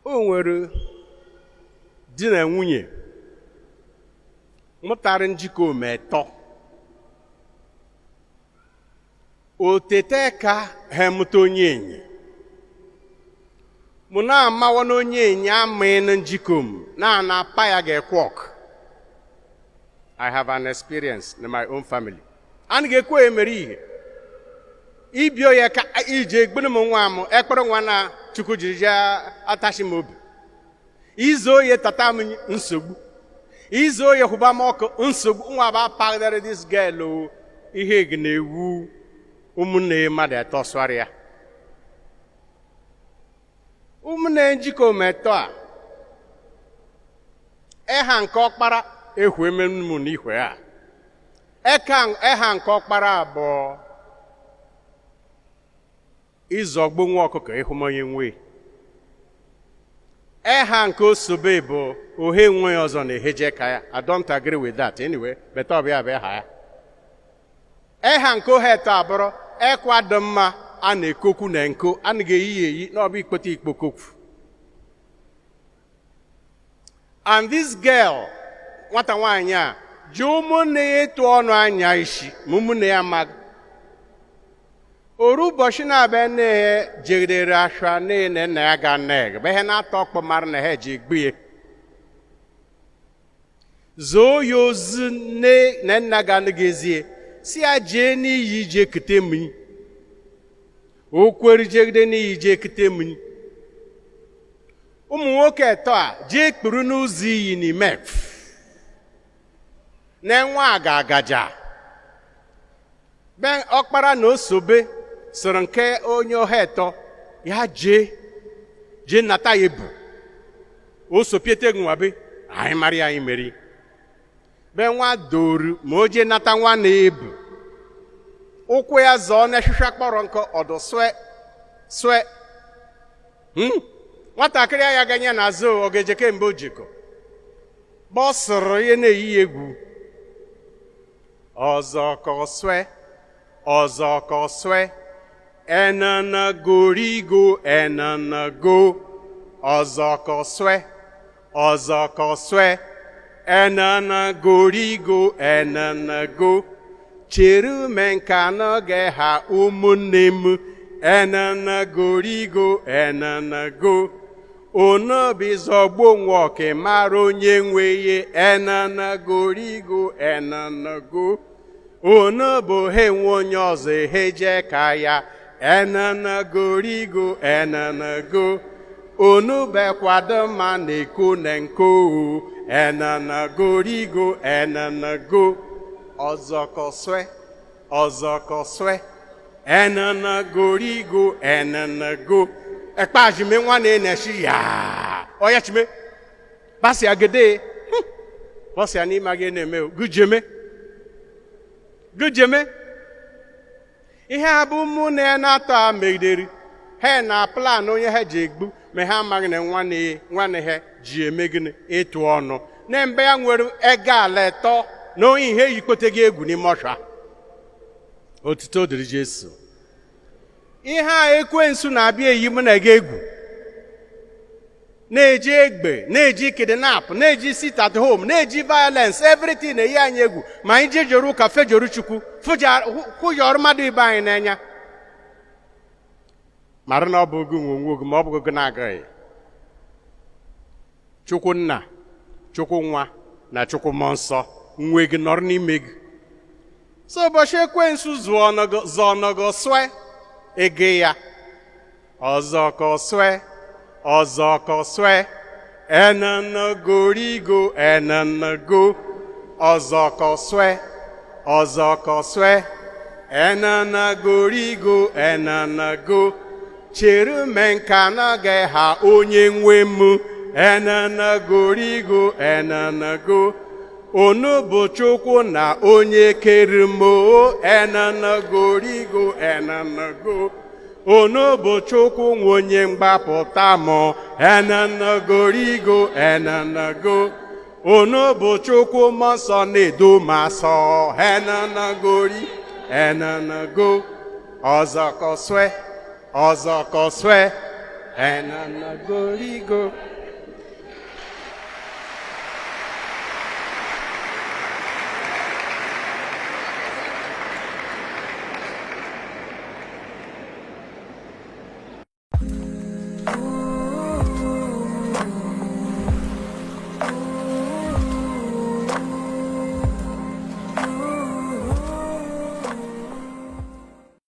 O nwere di na nwunye mụtara njikọ ometọ otete ka ha mụta onye enyi mụ na-amawa na onye enyi amaghị na njikọ m na ana-apa ya ga-ekwe ọkụ. I have an experience in my own family. A ga-ekwe emere ihe ibio ya ka ije egburu m nwa m ekpere nwa na Chukwu jiri jee atachi m obi izu oye tata m nsogbu izu oye hụba m ọkụ nsogbu nwa bụ apagidere this girl o ihe gị na-ewu ụmụnne ya mmadụ atọ sụgharị ya ụmụnne njikọ metọ a eha nke ọkpara ehu ememu n'ihwe a eha nke ọkpara abụọ ịzọgbu nwa ọkụkọ ịhụ m onye nwe eha nke osobe bụ ohe nwe ya ọzọ na-eheje ka ya. I don't agree with that anyway, but ọ bụ ya bụ eha ya. Eha nke ohe eto abụrụ ekwa dị mma a na-ekokwu na nko a na-eyi ya eyi na ọ bụ ikpote ikpokokwu. And this girl, nwata nwaanyị a ji ụmụnne ya ịtụ ọnụ anya isi ma ụmụnne ya amaghị oru ụbọchị na-abịa nne ya jegidere ashwa nne na nna ya ga nne bụ ihe na-atọ ọkpọ mara na ha ji egbu ya zoo ya ozu nne na nna ga anaghị ezie si ya jee n'iyi jee kute mmiri o kwere jegide n'iyi jee kute mmiri ụmụ nwoke eto a jee kpuru n'ụzọ iyi n'ime na nwa aga agaja be ọkpara na osobe soro nke onye ọha eto ya jee jee nata ya ebu o sopiete nwabe anyị mara ya anyị meri be nwa doru ma o jee nata nwa na ebu ụkwụ ya zọọ n'eshịshịa kpọrọ nkọ ọdụ swe swe. Nwatakịrị ya ganye n'azụ ọ ga-eje kemgbe o jikọ bọsụrụ ihe na-eyi ya egwu ọzọ ka ọswe ọzọ ka ọswe enanagorigo enanago ọzọ ka ọswe ọzọ ka ọswe enanagorigo enanago chere ume nka n'oge ha ụmụnne m enanagorigo enanago onobi zọgbuo nwa ọka mara onye nwe ihe enanagorigo enanago onobo ha enwe onye ọzọ ehe jee ka ya enanagorigo enanago onubekwado mma na-eko na nko enanagorigo enanago ọzọkọswe ọzọkọswe enanagorigo enanago ekpajime nwa na-eneshi ya ọya chime basi agede bọsịa n'ime gị na-eme gujeme gujeme ihe a bụ mụ na ya na-atọ a megidere ha na plan onye ha ji egbu ma ha amaghị na nwanne ha ji eme gịnị ịtụ ọnụ na mgbe ya nwere ego ala etọ na onye ihe yikpote gị egwu n'ime ọsha. Otuto dịrị Jesu. Ihe a ekwensu na-abịa eyi mụ na gị egwu na-eji egbe na-eji kidnap na-eji sit at home na-eji violence everything na-eyi anyị egwu ma anyị jejere ụka fejoro Chukwu fụjọrọ mmadụ ibe anyị n'anya mara na ọ bụ gị nwe onwe gị ma ọ bụ gị na-agaghị. Chukwu nna, Chukwu nwa na Chukwu mmụọ nsọ nwe gị nọrọ n'ime gị. So ụbọchị ekwensu zụọ ọnọgọ swe ege ya ọzọ ka swe ọzọ ka swe enanagorigo enanago ọzọ ka swe ọzọ ka swe enanagorigo enanago chere me nka n'oge ha onye nwe m enanagorigo enanago onu bụ Chukwu na onye kere m enanagorigo enanago onu bụ Chukwu nwe onye mgbapụta m enanagorigo enanago onu bụ Chukwu mmụọ nsọ na-edu m asọ enanagori enanago ọzọ kọswe ọzọ kọswe. Enanagorigo.